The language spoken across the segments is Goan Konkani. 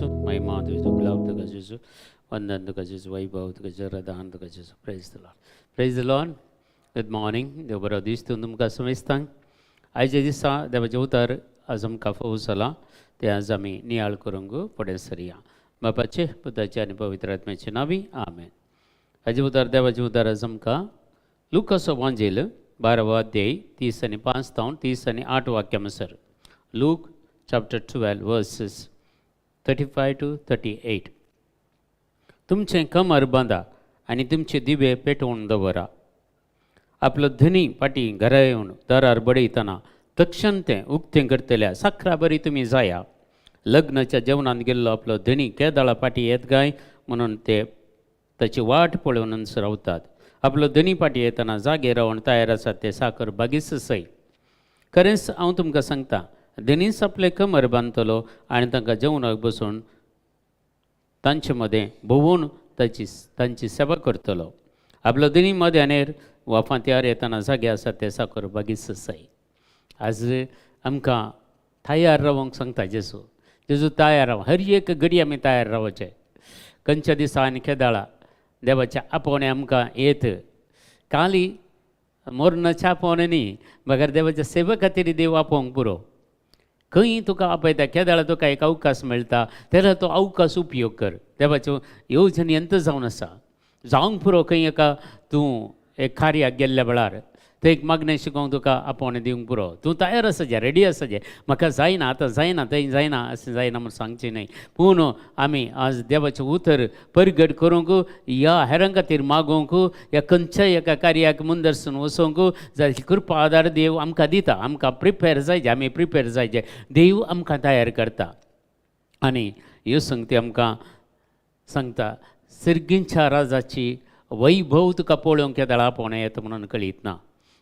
जेजू, महिमा तुका, गुलाब तुका जेजू, वंदन तुका जेजू, वैभव तुका, जरदान तुका जेजू. Praise the Lord, praise the Lord. Good morning. देव बरो दीस दिवन तुमकां समेस्तांक. आयच्या दिसा देवाचें उतर आज आमकां फावो जालां, तें आज आमी नियाळ करूंक फुडें सरया. बापाचे, पुताचे आनी पवित्र आत्म्याचे नांवी, आमेन. हाजें उतर, देवाचें उतर आज आमकां लुकासो वांजेल 12वो अध्याय, 35 तावन 38 वाक्यां म्हणसर. Luke chapter 12, verses 35 to 38. तुमचें कमर बांदा आनी तुमचे दिवे पेटोवन दवरा. आपलो धनी फाटीं घरा येवन दारार बडयतना तक्षण तें उक्तें करतल्या साकरा बरी तुमी जाया. लग्नाच्या जेवणांत गेल्लो आपलो धनी केदाळा फाटीं येत काय म्हणून ते ताची वाट पळोवन रावतात. आपलो धनी फाटीं येतना जागे रावन तयार आसात ते साकर बागीच सय. खरेंच हांव तुमकां सांगता, धनीच आपलें कमर बांदतलो आनी तांकां जेवणाक बसून तांचे मदें भोंवून तांची सेवा करतलो. आपलो धनी मध्यानेर वा फांत्यार येतना जागे आसात ते साकर बागीच आसाय. आज आमकां तयार रावंक सांगता जेजू. जेजू तयार राव. हर एक घडी आमी तयार रावचें. खंयच्या दिसा आनी केदाळा देवाचें आपोवणें आमकां येत. काली मरणाचें आपोवणें न्ही, बगर देवाच्या सेवे खातीर देव आपोवंक पुरो. खंय तुका आपयता, केदाळा तुका एक अवकाश मेळटा, तेन्ना तो अवकाश उपयोग कर. देवाच्यो येवजण यंत जावन आसा, जावंक पुरो. खंय एका तूं एक कार्याक गेल्ल्या वेळार थंय एक मागणें शिकोवंक तुका आपोवणें दिवंक पुरो. तूं तयार आसा, रेडी आसा. म्हाका जायना, आतां जायना, थंय जायना, अशें जायना म्हूण सांगचें न्हय. पूण आमी आज देवाचें उतर परगट करूंक ह्या हेरां खातीर मागोवंक ह्या खंयच्याय एका कार्याक मुंदरसून वचोंक जाल्यार कृपा आदार देव आमकां दिता. आमकां प्रिपेर जायचे, आमी प्रिपेर जायचे. देव आमकां तयार करता आनी ह्यो संगती आमकां सांगता, सिर्गींच्या राजाची वैभव तुका पळोवंक केदाळा आपोवणें येता म्हणून कळीत ना.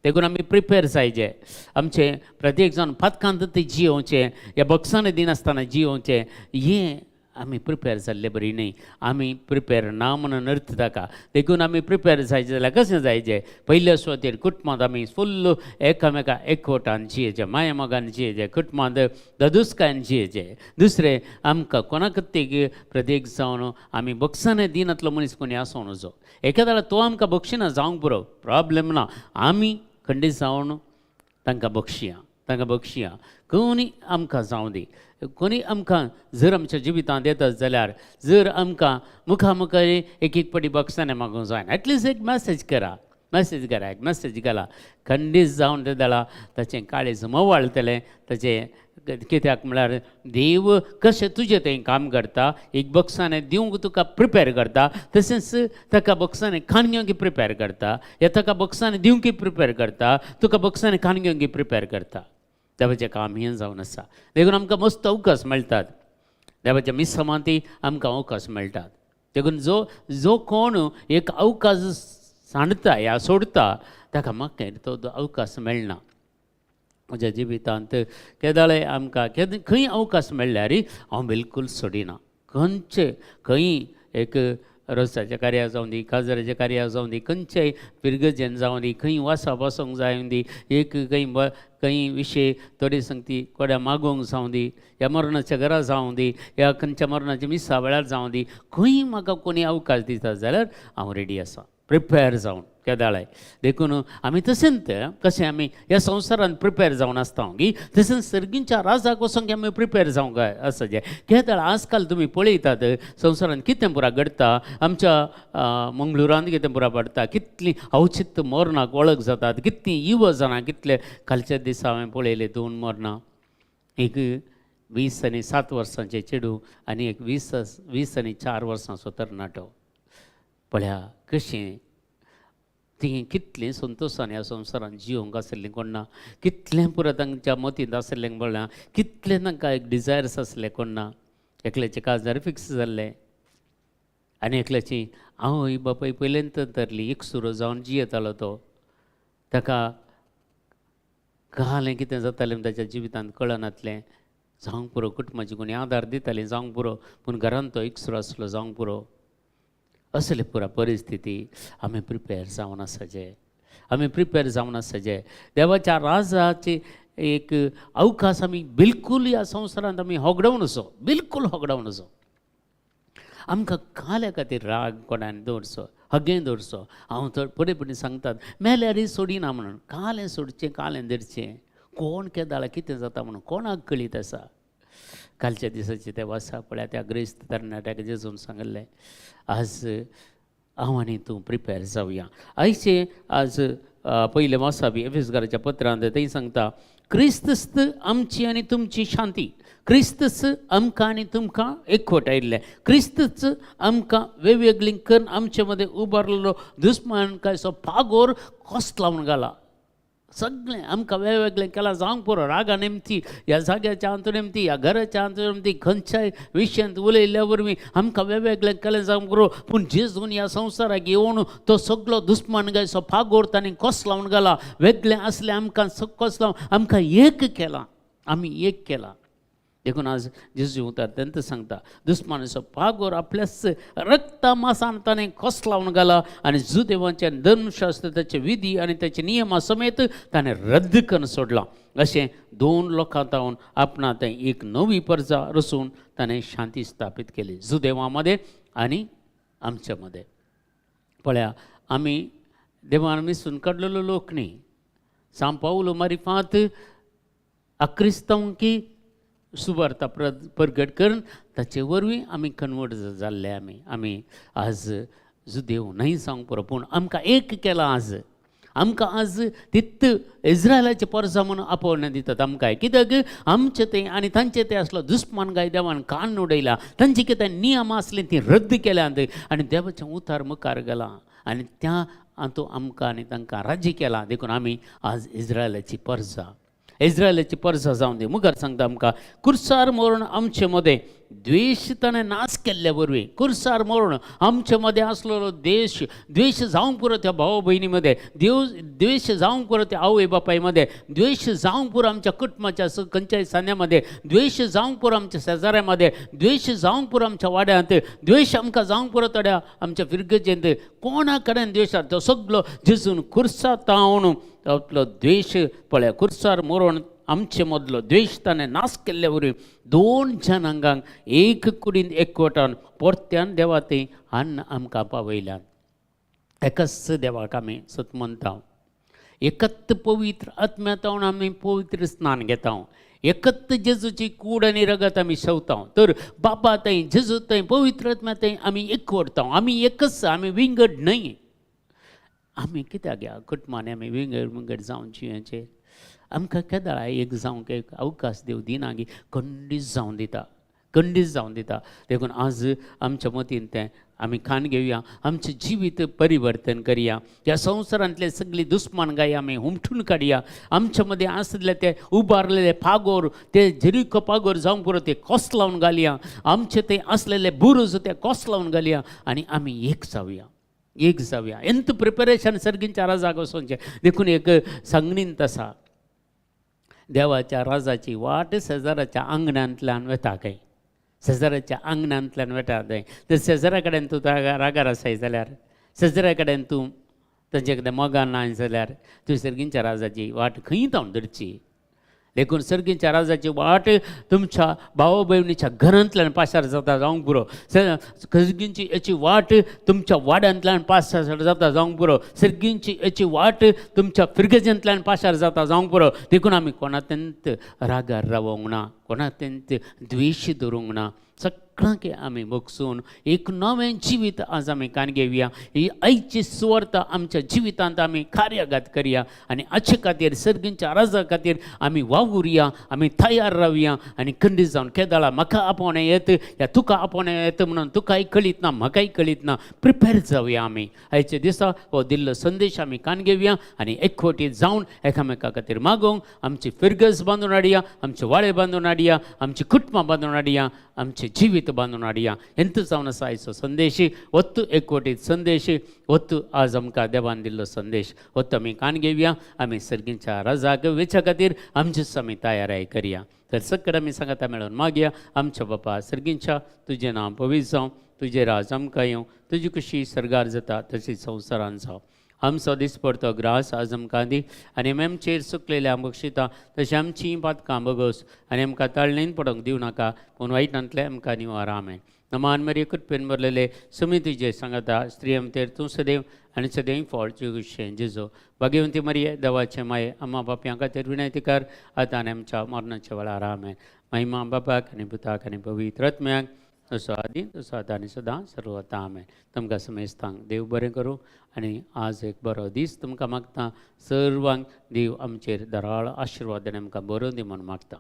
देखून आमी प्रिपेर जायचे. आमचें प्रत्येक जाण पातकांत ते जियोवचें ह्या बक्षांनी दिनासतना जियोवचें, हें आमी प्रिपेर जाल्ले बरी न्हय. आमी प्रिपेर ना म्हणून अर्थ ताका. देखून आमी प्रिपेर जायचे जाल्यार कशें जायचें? पयल्या सुवातेर कुटुंबांत आमी फुल्ल एकामेका एकवटान जियेचें, माया मोगान जियेचें, कुटुंबांत ददुसकायन जियेचें. दुसरें, आमकां कोणाक ते प्रत्येक जावन आमी बक्षांनी दिनातलो मनीस कोणी आसूं नजो. एकादा तो आमकां बक्षिना, जावंक पुरो, प्रॉब्लेम ना. आमी खंडीत जावन तांकां बक्षिया, तांकां बक्षिया. कोणी आमकां जावं दी, कोणी आमकां जर आमच्या जिवितांत येतात जाल्यार, जर आमकां मुखा मुखार एक एक पटी बक्षांनी मागूंक जायना, एटलिस्ट एक मॅसेज करा, मॅसेज करा, एक मॅसेज घाला. खंडीत जावन ते जाल्यार ताचें काळीज म्होवाळतलें ताचें. कित्याक म्हळ्यार देव कशें तुजें थंय काम करता, एक बक्षांनी दिवंक तुका प्रिपेर करता, तशेंच ताका बक्षांनी खाण घेवंक प्रिपेर करता, या ताका बक्षांनी दिवंक प्रिपेर करता, तुका बक्षांनी खाण घेवंक प्रिपेर करता. देवाचें काम हें जावन आसा. देखून आमकां मस्त अवकाश मेळटात. देवाच्या मिसमांती आमकां अवकाश मेळटात. देखून जो जो कोण एक अवकाश सांडता या सोडता, ताका मागीर तो अवकाश मेळना. म्हज्या जिवितांत केदाळे आमकां केद खंय अवकाश मेळ्ळ्यार हांव बिलकूल सोडिना. खंयचे खंय एक रोसाचें कार्य जावं दी, काजराचें कार्य जावं दी, खंयचेय फिरगजेन जावं दी, खंय वासा बसोंक जाय दी, एक खंय खंय विशय थोडी संगती कोड्या मागोवंक जावं दी, ह्या मरणाच्या घरा जावं दी, ह्या खंयच्या मरणाच्या मिसा वेळार जावं दी, खंय म्हाका कोणी अवकाश दिता जाल्यार हांव रेडी आसा, प्रिपेर जावन केदाळाय. देखून आमी तशेंच कशें आमी ह्या संवसारांत प्रिपेर जावन आसता गी, तशेंच सर्गींच्या राजाक वचोंक आमी प्रिपेर जावंक आसा. जें केदाळ आजकाल तुमी पळयतात, संवसारांत कितें पुरा घडटा, आमच्या मंगळुरांत कितें पुरा पडटा, कितलीं अवचित मरणाक वळख जातात, कितलीं युवा जाणां कितले. कालच्या दिसा हांवें पळयलें दोन मरणां, एक 27 वर्सांचें चेडूं आनी एक 24 वर्सांचो तरणाटो. पळया कशें तीं कितलीं संतोशान ह्या संवसारान जियोंक आसलीं कोण ना, कितलें पुरो तांच्या मतींत आसलें पळया, कितलें तांकां एक डिजायर्स आसले कोण ना. एकल्याचें काजार फिक्स जाल्लें आनी एकल्याची आवय बापाय पयल्यान तरली, एकसुरो जावन जियेतालो तो. ताका कालें कितें जातालें ताच्या जिवितांत कळनातलें. जावंक पुरो, कुटुंबाची कोणी आदार दितालीं, जावंक पुरो, पूण घरांत तो एकसुरो आसलो, जावंक पुरो. असली पुरा परिस्थिती. आमी प्रिपेर जावन आसाचे, आमी प्रिपेर जावन आसाचे. देवाच्या राजाची एक अवकाश आमी बिलकूल ह्या संवसारांत आमी होगडावन असो, बिलकूल होगडावन असो. आमकां काल्या खातीर राग कोणान दवरचो, हगें दवरचो. हांव तर फुडें फुडें सांगतात मेल्यारय सोडिना म्हणून. कालें सोडचें, कालें धरचें, कोण केदाळा कितें जाता म्हणून कोणाक कळीत आसा. कालच्या दिसाचे ते वासा पळया त्या ग्रेस्त तरणाट्याक जेजून सांगिल्लें, आज हांव आनी तूं प्रिपेर जावया. आयचे आज पयलें वासा बी एफिसकाराच्या पत्रांत थंय सांगता, क्रिस्तस्त आमची आनी तुमची शांती, क्रिस्तच आमकां आनी तुमकां एकवट आयिल्लें, क्रिस्तच आमकां वेगवेगळीं करून आमचे मदें उबारलेलो दुस्मान कांयसो पागोर कोस लावन घाला. सगळें आमकां वेगवेगळें केलां जावंक पुरो. रागा नेमती, ह्या जाग्याच्या हातूंत नेमती, ह्या घराच्या हातूंत नेमती, खंयच्याय विशयांत उलयल्ल्या वरवीं आमकां वेगवेगळें केलें जावंक पुरो. पूण जेजून ह्या संवसाराक येवन तो सगलो दुस्मान गायचो पागोर ताणें कोस लावन घाला. वेगळें आसलें आमकां कोस लावन आमकां एक केलां, आमी एक केलां. देखून आज जेजू उतार तेंच सांगता, दुस्मानाचो पागोर आपल्याच रक्ता मासान ताणें कोस लावन घाला आनी जुदेवांचे धर्मशास्त्र, ताचे विधी आनी ताचे नियमा समेत ताणें रद्द करून सोडलां. अशें दोन लोकां तावन आपणा तें एक नवी परजा रचून ताणें शांती स्थापीत केली, जुदेवा मदें आनी आमच्या मदें. पळया, आमी देवान मिसून काडलेलो लोक न्ही. सांव पावलो मारिफात अक्रिस्तांव की सुवार्ता परगट करून ताचे वरवीं आमी कन्वर्ट जाल्ले. आमी आमी आज जुदेव न्हय सांगूंक पुरो, पूण आमकां एक केलां. आज आमकां आज तित इस्रायलाचे परसा म्हणून आपोवणें दितात आमकां. कित्याक आमचे ते आनी तांचे ते आसलो दुस्मान गाय देवान कान उडयला, तांची कितें नियम आसलीं तीं रद्द केल्यांत आनी देवाचें उतार मुखार गेलां आनी त्या हातूंत आमकां आनी तांकां राज्य केलां. देखून आमी आज इस्रायलाची परजा, इस्रायलाची परजा जावन दी. मुखार सांगता आमकां, कुर्सार मरण आमचे मदें द्वेश ताणें नाश केल्ले वरवीं. कुर्सार मरण आमचे मदें आसलेलो देश द्वेश जावंक पुरो त्या भाव भयणी मदें, देव द्वेश जावंक पुरो त्या आवय बापाय मदें, द्वेश जावंक पुरो आमच्या कुटुंबाच्या खंयच्याय सांद्या मदें, द्वेश जावंक पुरो आमच्या शेजाऱ्या मदें, द्वेश जावंक पुरो आमच्या वाड्यांत, द्वेश आमकां जावंक पुरो थोड्या आमच्या फिरगजेंत. कोणा कडेन द्वेश तो सगलो जेजून कुर्सा तावन आपलो द्वेश पळय, कुर्सार मरण आमचे मदलो द्वेश ताणें नाश केल्ले वरवीं दोन जनांगांक एक कुडीन एकवटान परत्यान देवा तें अन्न आमकां पावयल्यान. एकाच देवाक आमी सत मनता, एकत पवित्र आत्म्या आमी पवित्र स्नान घेता, एकत जेजूची कूड आनी रगत आमी शेवता. तर बाबा थंय, जेजू थंय, पवित्र आत्म्या थंय आमी एकवटता. आमी एकच, आमी विंगड न्हय. आमी कित्याक ह्या कुटुंबांनी आमी विंगड विंगड जावन जियेचे? आमकां केदाळा एक जावंक एक अवकाश देव दिना गी, खंडीत जावन दिता, खंडीत जावन दिता. देखून आज आमच्या मतीन तें आमी खाण घेवया, आमचें जिवीत परिवर्तन करया. ह्या संवसारांतले सगळी दुस्मान गाय आमी हुमटून काडया. आमच्या मदें आसले ते उबारलेले पागोर, ते जेरिको पागोर जावंक पुरो, ते कोस लावन घालया. आमचे ते आसलेले बुरूज ते कोस लावन घालया आनी आमी एक जावया, एक जावया. एंत प्रिपरेशन सर्गींच्या राजाक वचोंचें. देखून एक सांगणींत आसा, देवाच्या राजाची वाट शेजाराच्या आंगणांतल्यान वता खंय, शेजाराच्या आंगणांतल्यान वता थंय. तर शेजारा कडेन तूं रागार आसाय जाल्यार, शेजरा कडेन तूं तांचे कडेन मोगान ना जाल्यार, तुवें सर्गींच्या राजाची वाट खंय तावन धरची? देखून सर्गींच्या राजाची वाट तुमच्या भाव भयणीच्या घरांतल्यान पासार जाता जावंक पुरो. सर्गींची याची वाट तुमच्या वाड्यांतल्यान पासार जाता जावंक पुरो. सर्गींची याची वाट तुमच्या फिरगजेंतल्यान पासार जाता जावंक पुरो. देखून आमी कोणांत रागार रावोंक ना, कोणांत द्वेश धरूंक ना. सगळ्यांक आमी बगसून एक नवें जिवीत आज आमी कान घेवया. ही आयची सुवार्थ आमच्या जिवितांत आमी कार्यागत करया आनी हाचे खातीर सर्गींच्या राजा खातीर आमी वावुरया, आमी तयार रावया. आनी खंडीत जावन केदाळा म्हाका आपोवणें येत या तुका आपोवणें येत म्हणून तुकाय कळीत ना, म्हाकाय कळीत ना. प्रिपेर जावया आमी. आयच्या दिसा हो दिल्लो संदेश आमी कान घेवया आनी एकवटीत जावन एकामेका खातीर मागोवंक आमची फिरगज बांदून हाडया, आमचे वाळे बांदून हाडया, आमची कुटुंबां बांदून हाडया, आमचें जिवीत बांदून हाडया. हेंच जावन आसा आयचो संदेश, वत्तू एकवटीत संदेश, वत्तू आज आमकां देवान दिल्लो संदेश. वत्तू आमी कान घेवया. आमी सर्गींच्या राजाक वेच्या खातीर आमचीच आमी तयाराय करया. तर सगळें आमी सांगता मेळून मागया. आमच्या बापा सर्गींच्या, तुजें नांव पवित्र जावं, तुजें राज आमकां येवं, तुजी खुशी सर्गार जाता तशी संवसारान जावं. आमचो दिसपडतो ग्रास आज आमकां दी आनी आमी आमचेर चुकलेल्या बक्षिता तशें आमचीं पातकां बगस आनी आमकां ताळणेन पडोंक दिवं नाका, पूण वायटांतलें आमकां निवार. आमेन. नमान मरिये, कृपेन भरलेले, सुमी तुजे सांगाता, स्त्रियां भितर तूं सदैव आनी सदैव फळ जिवशें जेजू. भाग्यवंती मरिये, देवाचे माये, आम्हा पापयां खातीर विनंती कर, आतां आनी आमच्या मरणाच्या वेळार. आमेन. महिमा बापाक आनी पुताक आनी पवित्र आत्म्याक, तसो आदी तसो आतां आनी सदां सर्वता. आमेन. तुमकां समेस्तांक देव बरें करूं आनी आज एक बरो दीस तुमकां मागता. सर्वांक देव आमचेर दराळ आशिर्वाद आनी आमकां बरो दी म्हूण मागता.